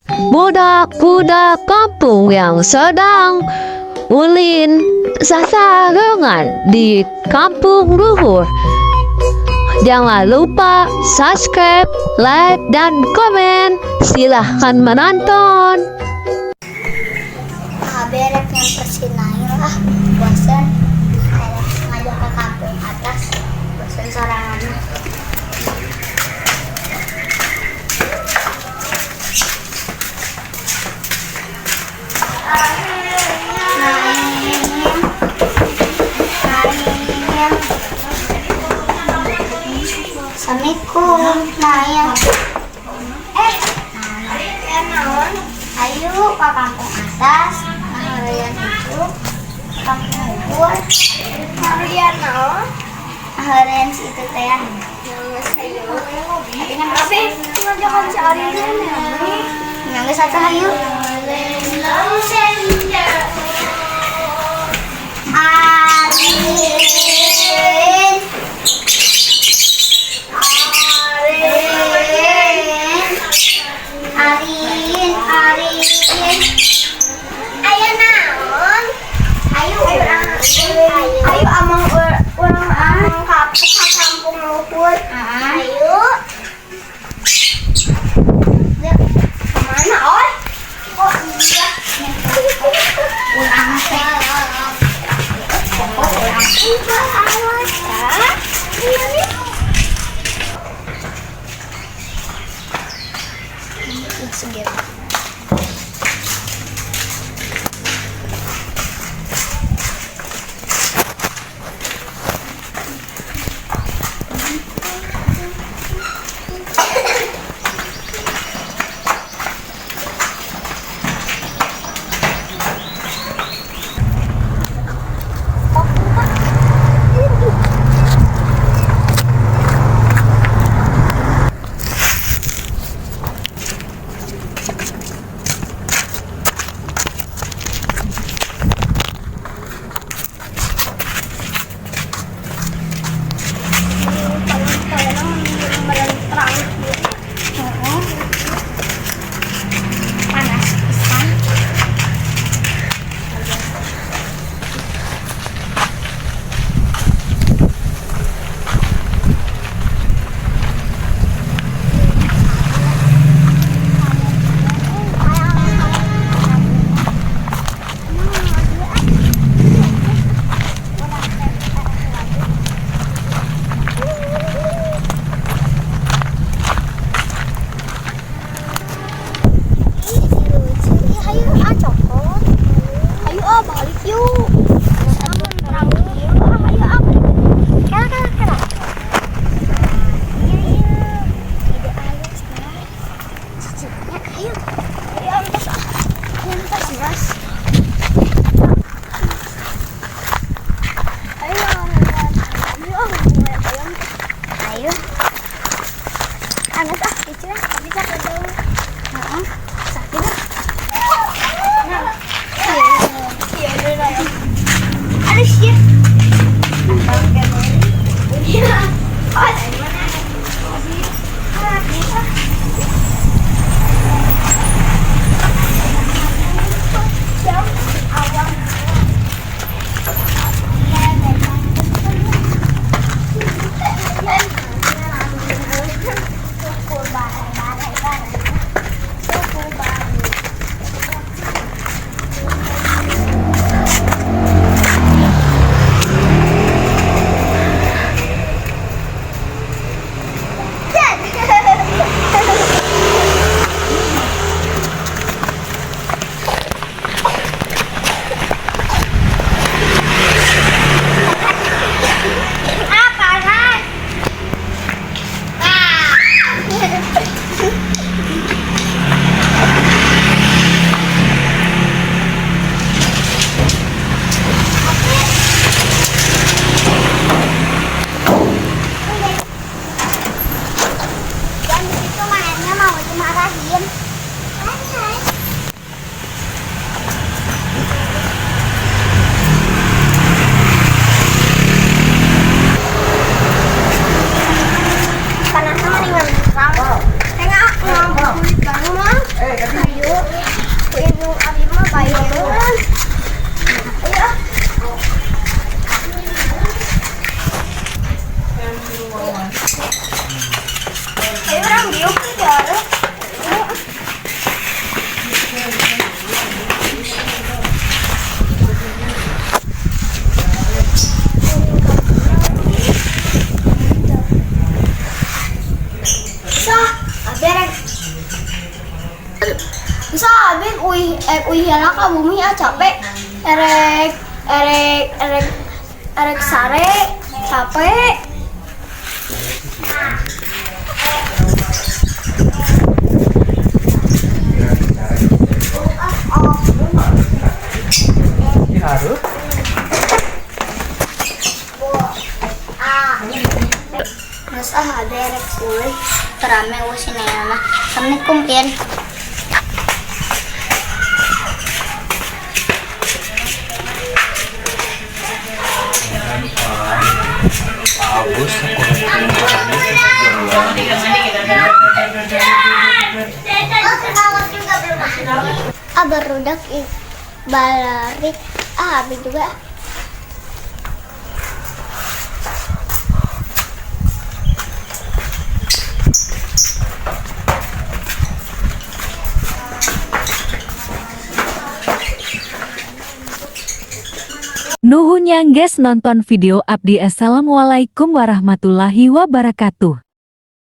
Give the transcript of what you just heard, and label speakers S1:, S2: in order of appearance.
S1: Budak-budak kampung yang sedang ulin sasarengan di Kampung Luhur. Jangan lupa subscribe, like, dan komen. Silahkan menonton.
S2: Berek nyamper si Nail ah, bosen. Erek ngajak ke kampung atas, bosen sorangan. Nail, Nail. Assalamualaikum, Nail. Eh, naon? Ayo ke kampung atas, ngaheureyan itu kampung luhur. Ngaheureyan naon? Ngaheureyan si itu teh. Tapi ngajakan si Arin nya geus atuh hayu. Arin. Arin. Arin, Arin. Ayo naon? Ayo urang, ayo amang urang amang ka kampung luhur. Ayo. Kemana, oi? Oh iya. Urang teh. Oh, urang. Awas, ya. Iya nih. Seger. Panas pisan. Ih, si lucu. Ih, hayu ah cokot. Hayu ah balik yuk. Terang ieu ah, hayu ah balik. Kela kela kela. Iya iya. Ide alus nah. Cicitnya hayu. Hayu entos ah. Entos gas. Ayo, ayo ah, ayam. Ayo. Anas ah, cicit ah, bisa ke jauh. Heeh. Sakit ah. Nah. Iya, iya, iya. Aduh, shit. Iya. Oh, mana? Ah, bisa. Awang. Ah, panas. Ah. Dan di situ mainnya mau dimarahin. Panasnya mendingan terang. Tengah ngabuburit banget mah. Bisa abi uih uih heula ka bumi ah, capek. Erek erek erek erek sare capek.
S3: Harus.
S2: Geus ah, abi erek uih terame euy si Nea mah. Assalamualaikum, Pian.
S3: Agus.
S2: Ah, barudak balarik ah, abi juga.
S4: Nuhun yang geus nonton video abdi. Assalamualaikum warahmatullahi wabarakatuh.